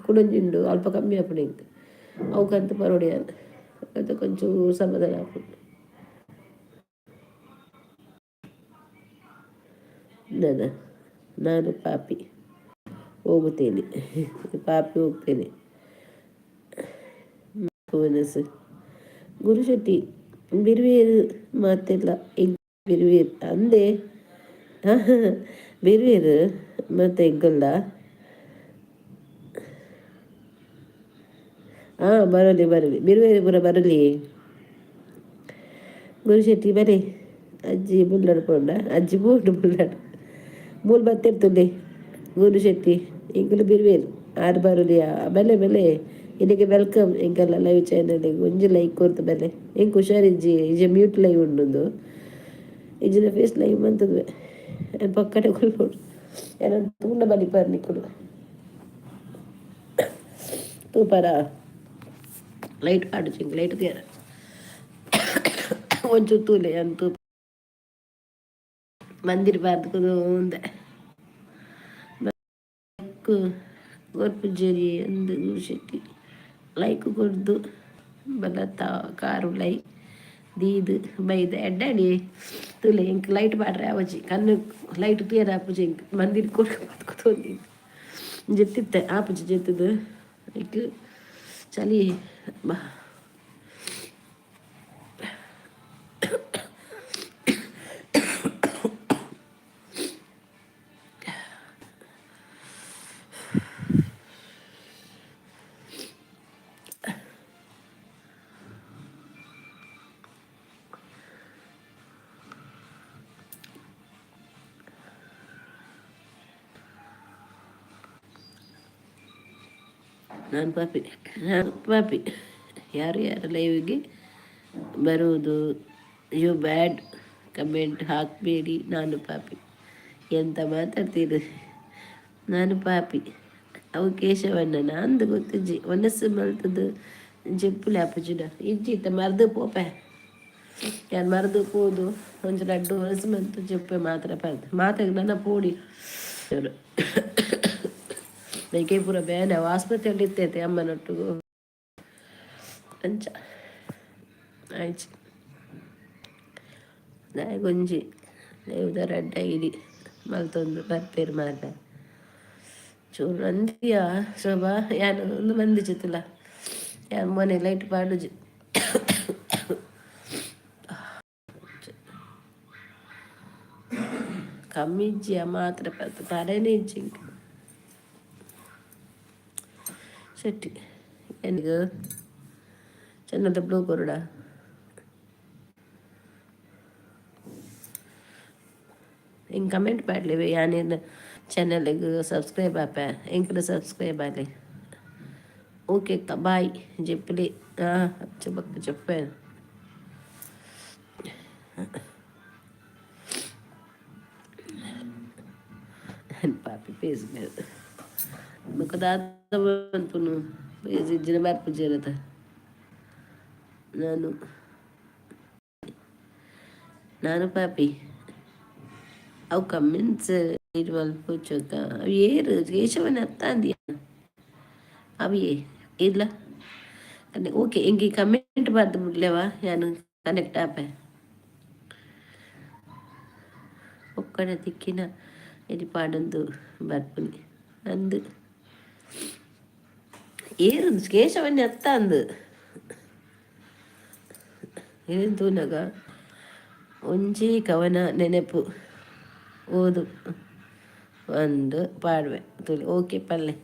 ಕುಡೊಂಜಿ ಉಂಡು, ಅಲ್ಪ ಕಮ್ಮಿ ಆಪುಂಡು ಎಂಕ್. ಅವು ಕಂತ್ ಪರೊಡು ಯಾನ್, ಅತೆ ಕೊಂಚ ಸಮಾಧಾನ ಆಪುಂಡು. ನನ್ನ ನಾನು ಪಾಪಿ ಹೋಗುತ್ತೇನೆ, ಪಾಪಿ ಹೋಗ್ತೇನೆ. ಮನಸ್ಸು ಗುರುಶೆಟ್ಟಿ ಬಿರುವೇರು ಮಾತೆಲ್ಲ ಬಿರುವೇರು ಅಂದೆ ಬಿರುವೇರು ಮತ್ತೆ ಎಂಕಲ್ಲ. ಹಾಂ, ಬರಲಿ ಬರಲಿ, ಬಿರುವೇರಿ ಪೂರ ಬರಲಿ. ಗುರುಶೆಟ್ಟಿ ಬರೇ. ಅಜ್ಜಿ ಬುಲ್ಲಡ್ ಪೋಂಡ, ಅಜ್ಜಿ ಪೋಂಡು ಬುಲ್ಲಡ್ ಮೂಲು ಬತ್ತಿರ್ತುಂಡೆ. ಗುರುಶೆಟ್ಟಿ, ಎಂಕುಲು ಬಿರುವೇರು ಆರು ಬರಲಿ. ಬಲೆ ಬಲೆ, ಇಲ್ಲಿಗೆ welcome. ಎಂಕಲ್ಲ ಲೈವ್ ಚಾನಲ್ ಒಂಜಿ ಲೈಕ್ ಕೊರ್ತು ಬಲೆ. ಎಂಕ್ ಹುಷಾರಿಜ್ಜಿ, ಇಜ್ಜೆ ಮ್ಯೂಟ್ ಲೈವ್ ಉಂಡು, ಇಜ್ಜಿನ ಫೇಸ್ ಲೈವ್ ಬಂತದ್ವೆ ಪಕ್ಕಡೆ ಕೊಲ್ಪೋಡು. ಏನ ತೂಂಡ ಬಲಿಪಾರ್ ನಿಕ್ಕುಲು ತೂಪಾರ? ಲೈಟ್ ಪಾಡುಚಿ, ಲೈಟ್ ತೀರ ಒಂಚೂರು ತೂಲೆ ಅಂತ ಮಂದಿರ ಬಾರ್ದು ಒಂದೆ ಕೊರ್ಪುಜೇರಿ ಅಂದು. ಶೆಟ್ಟಿ, ಲೈಕ್ ಕೊರ್ದು ಬಲತ್ತ ಕಾರು ಲೈ ದೀದ್ ಬೈದ ಎಡ್ಡಾಡಿ ತೂಲೆ. ಎಂಕ್ ಲೈಟ್ ಪಾಡ್ರೆ ಆವಜಿ, ಕಣ್ಣು ಲೈಟ್ ತೂಯರ ಆಪುಜಿ ಎಂಕ್. ಮಂದಿರ ಕೊರ್ಕು ಬತ್ಕೊತೊಂದು ಜೆತ್ತಿತ್ತೆ, ಆಪುಜಿ ಜೆತ್ತದು ಎಂಕ್ ಚಲಿ ಬಾ. ನಾನು ಪಾಪಿ, ನಾನು ಪಾಪಿ. ಯಾರು ಯಾರು ಲೈವ್ಗೆ ಬರುವುದು? You bad comment ಹಾಕಬೇಡಿ. ನಾನು ಪಾಪಿ ಎಂತ ಮಾತಾಡ್ತೀರಿ? ನಾನು ಪಾಪಿ. ಅವು ಕೇಶವಣ್ಣ ನಂದು ಗೊತ್ತಿಜ್ಜಿ. ಒನಸ್ಸು ಮಲ್ತದ್ದು ಜೆಪ್ಪುಲೆ ಅಪ್ಪುಜಿಡ ಇಜ್ಜಿ ಇತ್ತ ಮರ್ದು ಪೋಪೆ. ಯಾನ್ ಮರ್ದು ಪೋದು ಒಂಜಿ ಲಡ್ಡು ಒನಸ್ಸು ಮಲ್ತು ಜೆಪ್ಪೆ ಮಾತ್ರ ಪರ್ದು ಮಾತ್ರ ನನ್ನ ಪೋಡಿ. ನನಗೆ ಪೂರ ಬೇನೆ, ಆಸ್ಪತ್ರೆಯಲ್ಲಿ ಇತ್ತೈತೆ ಅಮ್ಮನೊಟ್ಟಿಗೂ. ಅಂಚ ಆಯ್ತು. ದಾಯಗೊಂಜಿ ಲೈವ್ದ ರಡ್ಡ ಐಡಿ ಮಲ್ತೊಂದು ಬರ್ಪೇರು ಮಾರ್ರೆ. ಚೂರು ಅಂದಿಯ ಶೋಭಾ, ಯಾನ್ ಒಂದು ಮಂದಿ ಚಿತ್ತಲ ಯಾನ್ ಮೊನೆ ಲೈಟ್ ಪಾಡುಜಿ. ಕಮ್ಮಿ ಇಜ್ಜಿಯ ಮಾತ್ರ ಪತ್ತ ತರೆನೇ ಇಜ್ಜಿ. ಶೆಟ್ಟಿ, ಎನಿಗ್ ಚೆನ್ನದ ಬ್ಲೂ ಕೊರಡ. ಹಿಂಗೆ ಕಮೆಂಟ್ ಮಾಡಲಿ. ಯಾನೇನು ಚಾನಲ್ಗೆ ಸಬ್ಸ್ಕ್ರೈಬ್ ಆಪೆ, ಎಂಕಲ ಸಬ್ಸ್ಕ್ರೈಬ್ ಆಗಲಿ. ಓಕೆ ಬಾಯ್ ಜೆಪ್ಪಲಿ. ಹಾಂ, ಚಬಕ್ చెప్పೆ. ಪಾಪಿ ಪೇಸ್ ಬೊಕ ದಾದ ಮನ್ಪುನು? ಪೇಸ್ ಇಜ್ಜಿನ ಬರ್ಪುಜೆರತ. ನಾನು ನಾನು ಪಾಪಿ. ಅವು ಕಮೆಂಟ್ಸ್ ಮಲ್ಪುಚೊಕ. ಅವು ಏರು ಕೇಶವನ ಅತ್ತಾಂದಿಯ ಅವಿಯೇ ಇಲ್ಲ. ಓಕೆ, ಎಂಗೆ ಕಮೆಂಟ್ ಬಾರ್ದು ಬಿಡ್ಲೇವಾ? ಯಾನು ಕನೆಕ್ಟ್ ಆಪೆ. ಒಕ್ಕಡೆ ತಿಕ್ಕಿನ ಎಲ್ಲಿ ಪಾಡೊಂದು ಬರ್ಪುನಿ ಅಂದು. ಏರು ಕೇಶವನ್ನೇ ಅತ್ತ ಅಂದು ಏನ್ ತೂನಗ ಒಂಜಿ ಕವನ ನೆನಪು ಓದು ಒಂದು ಪಾಡುವೆ ತುಲಿ. ಓಕೆ ಪಲ್ಲೆ.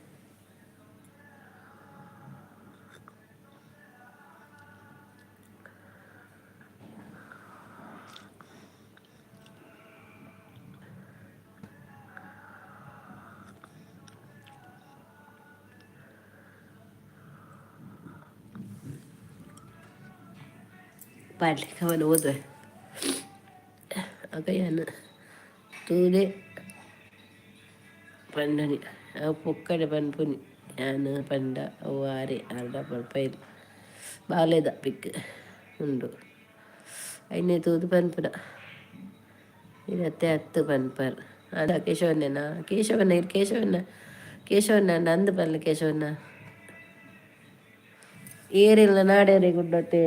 ಪಾಡ್ಲೆ, ಕವನ ಓದುವೆ. ಅಗಯನ ತೂದೆ ಪಂಡನಿ ಅವು ಪೊಕ್ಕಡೆ ಪನ್ಪುನಿ. ಯಾನ್ ಪಂಡ ಅವು ಆರೆ ಆರ್ಡ ಪಲ್ಪೈರ್ ಬಾಲೆದ ಪಿಕ್ ಉಂಡು. ಐನೆ ತೂದು ಪನ್ಪುನ ಇರತ್ತೆ ಹತ್ತು ಪನ್ಪರ್. ಅದ ಕೇಶವಣ್ಣನ, ಕೇಶವಣ್ಣ ಇರು, ಕೇಶವಣ್ಣ, ಕೇಶವಣ್ಣ ನಂದು ಪನ್ಲೆ. ಕೇಶವಣ್ಣ ಏರಿಲ್ಲ ನಾಡೇರೆ ಗುಡ್ಡತ್ತೆ.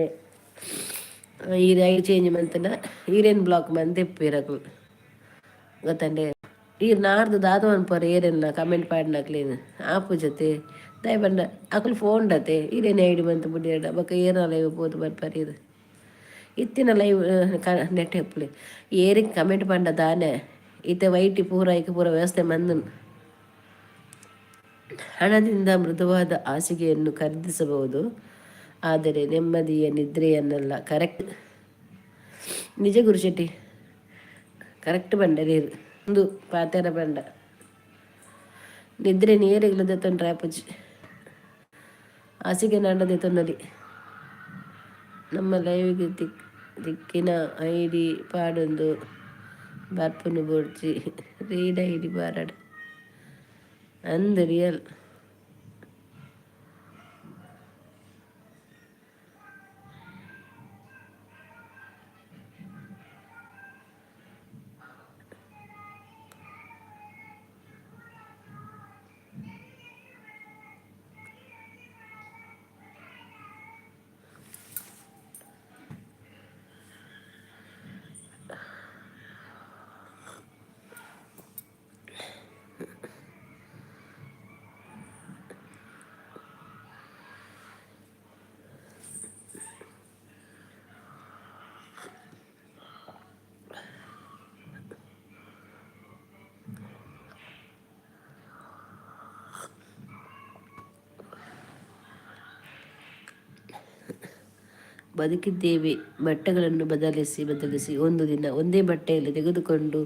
ಈರ್ I change ಮಂತನ ಈರೇನ್ ಬ್ಲಾಕ್ ಮಂತ್ ಇಪ್ಪುರಕುಲು ಗೊತ್ತಂಡೆ. ಈರ್ ನಾರ್ದು ದಾದ ಮನ್ಪುವರ್? ಏರೆನ್ನ ಕಮೆಂಟ್ ಪಾಡ್ನಕ್ಲೆನ್ ಆಪುಜತೆ. ದಾಯೆ ಪಂಡ ಅಕುಲು ಫೋನ್ ಡತೆ ಈರೇನು ಐಡಿ ಮಂತ್ ಬುಡಿಯಡ ಬೊಕ ಏರ್ನ ಲೈವ್ ಪೋದು ಬರ್ಪರ್. ಈರ್ ಇತ್ತಿನ ಲೈವ್ ನೆಟ್ ಎಪ್ಪುಲೆ. ಏರಿಗೆ ಕಮೆಂಟ್ ಪಂಡ ದಾನೆ ಇತ್ತೆ ವೈಟಿ ಪೂರ ಐಕ್ ಪೂರ ವ್ಯವಸ್ಥೆ ಮಂದನ್. ಹಣದಿಂದ ಮೃದುವಾದ ಹಾಸಿಗೆಯನ್ನು ಖರೀದಿಸಬಹುದು, ಆದರೆ ನೆಮ್ಮದಿಯ ನಿದ್ರೆಯನ್ನಲ್ಲ. ಕರೆಕ್ಟ್, ನಿಜ ಗುರುಶೆಟ್ಟಿ, ಕರೆಕ್ಟ್ ಪಂಡರ್. ಒಂದು ಪಾತೆರ ಪಂಡ ನಿದ್ರೆ ನೇರೆಗ್ಲ ದೆತ್ತೊಂಡ್ರೆ ಆಪುಜಿ, ಹಾಸಿಗೆ ನಾಂಡ ದೆತ್ತೊಂದಲಿ. ನಮ್ಮ ಲೈವ್ಗೆ ತಿಕ್ಕಿನ ಐಡಿ ಪಾಡೊಂದು ಬರ್ಪುನು ಬೋಡ್ಚಿ, ರೀಡ್ ಐಡಿ ಪಾಡಡ್ ಅಂದ್ ರಿಯಲ್. ಬದುಕಿದ್ದೇವೆ ಬಟ್ಟೆಗಳನ್ನು ಬದಲಿಸಿ ಬದಲಿಸಿ, ಒಂದು ದಿನ ಒಂದೇ ಬಟ್ಟೆಯಲ್ಲಿ ತೆಗೆದುಕೊಂಡು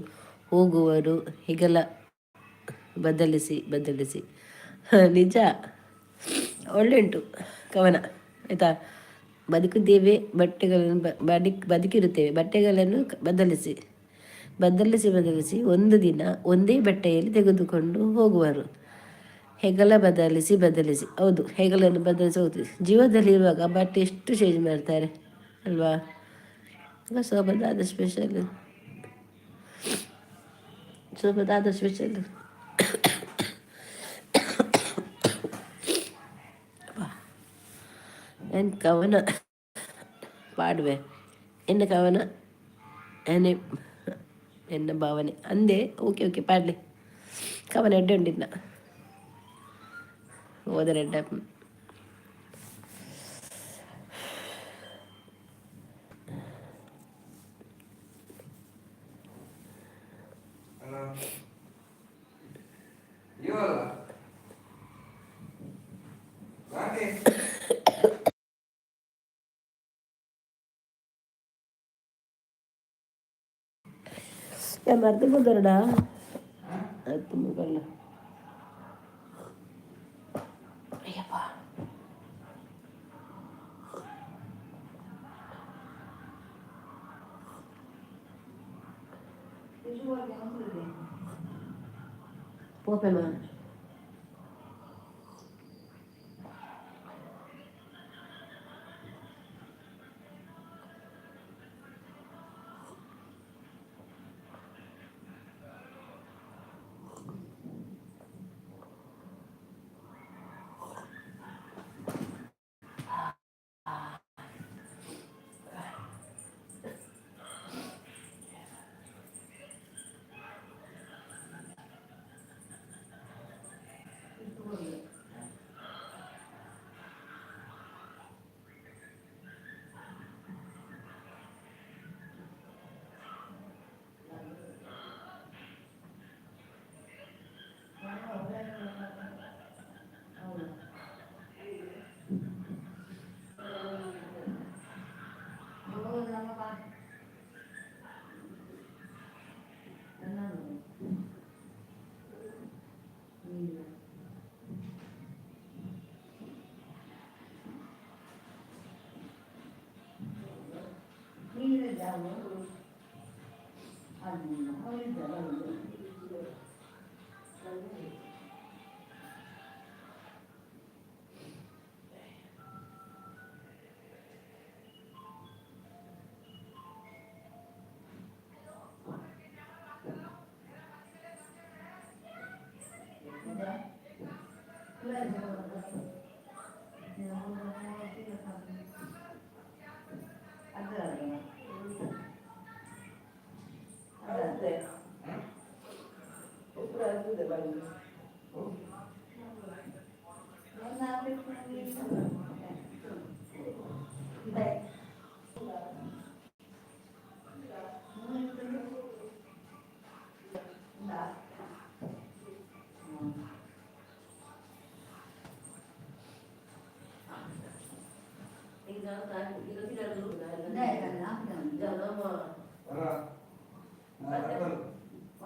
ಹೋಗುವರು ಹೆಗಲ ಬದಲಿಸಿ ಬದಲಿಸಿ. ನಿಜ, ಒಳ್ಳೆ ಉಂಟು ಕವನ, ಆಯಿತಾ? ಬದುಕಿದ್ದೇವೆ ಬಟ್ಟೆಗಳನ್ನು ಬದುಕಿರುತ್ತೇವೆ ಬಟ್ಟೆಗಳನ್ನು ಬದಲಿಸಿ ಬದಲಿಸಿ ಬದಲಿಸಿ, ಒಂದು ದಿನ ಒಂದೇ ಬಟ್ಟೆಯಲ್ಲಿ ತೆಗೆದುಕೊಂಡು ಹೋಗುವರು ಹೆಗಲ ಬದಲಿಸಿ ಬದಲಿಸಿ. ಹೌದು, ಹೆಗಲನ್ನು ಬದಲಿಸಿ ಹೋಗ್ತೀವಿ. ಜೀವದಲ್ಲಿರುವಾಗ ಬಟ್ಟೆ ಎಷ್ಟು ಚೇಂಜ್ ಮಾಡ್ತಾರೆ ಅಲ್ವಾ? ಸೋಬದಾದ ಸ್ಪೆಷಲ್? ಸೋಬದಾದ ಸ್ಪೆಷಲ್? ನಾನು ಕವನ ಪಾಡುವೆ. ಎನ್ನ ಕವನ ಎನೆ ಎನ್ನ ಭಾವನೆ ಅಂದೆ. ಓಕೆ ಓಕೆ, ಪಾಡಲಿ ಕವನ. ಎಡ್ಡೆ ಉಂಡಿದ್ನ ಓದರ ಎಡ್ಡೆ. ಹಲೋ, ಇವಾಗ ಗಾಂಧಿ. ಮರ್ದು ಬಂದರಡ ತುಂಬ. ಅಯ್ಯಪ್ಪ, ಪೋಪೆಮ್ಮ.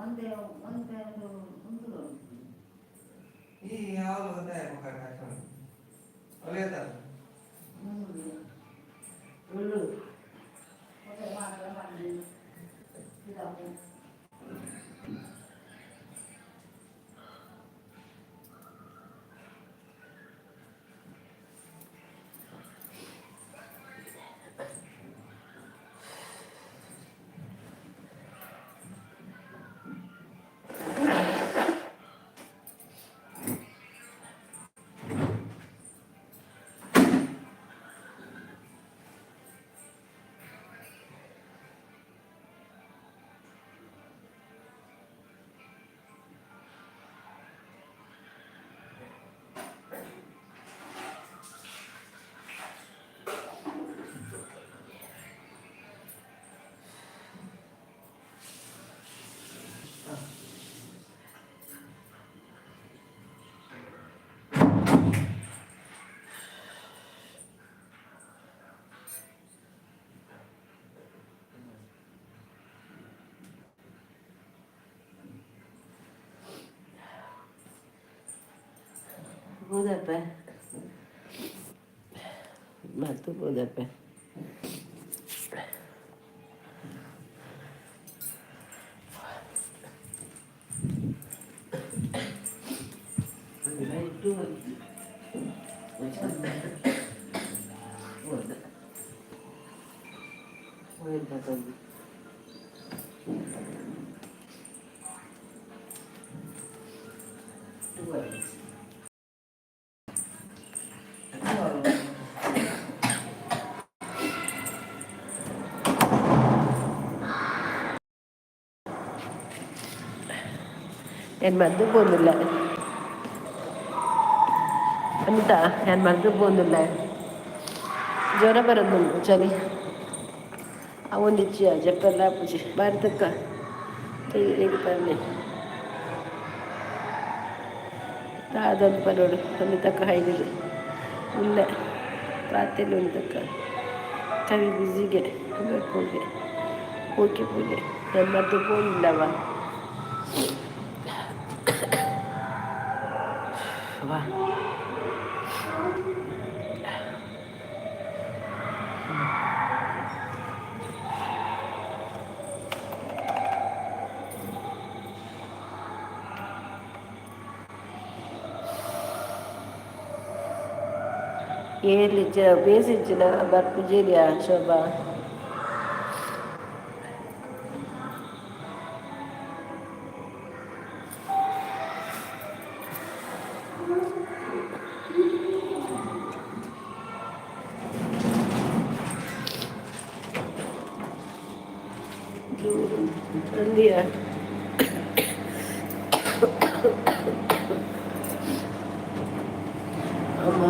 ಒಂದೇ ಒಂದೇ ಒಂದು. ಈ ಯಾವ ಒಳ್ಳೆಯದ. ಪೂದಪ್ಪೆ ಮತ್ತು ಪೂದಪ್ಪೆ. ഞാൻ മದ್ದು പോകുന്നില്ല ಅನಿತಾ, ನಾನು ಮದ್ದು പോകുന്നിಲ್ಲ. ಜ್ವರ ಬರೋದು, ಚಳಿ ಅವೊಂದಿಚ್ಚಿ ಜಪ್ಪೆಲ್ಲ ಪೂಜೆ ಭಾರತಕ್ಕ പറഞ്ഞേ ಅದೊಂದು ಪರೋಡು ಅನಿತಕ್ಕ ಹೈದಿರು ಇಲ್ಲ ಪ್ರಾತ್ಯಲ್ಲಿ ಒಂದಕ್ಕ ಕವಿ ಬಿಸಿಗೆ ಪೂಜೆ ಓಕೆ ಪೂಜೆ. ನಾನು ಮದ್ದು ಹೋಗಿಲ್ಲವ. ವಾ. ಏರ್ಲಿಜ್ಜ ಬೇಸಿಜ್ಜಿನ ಬರ್ಪುಜೇರಿಯ ಶೋಭಾ. ಅಂದಿಯ ಅಮ್ಮ.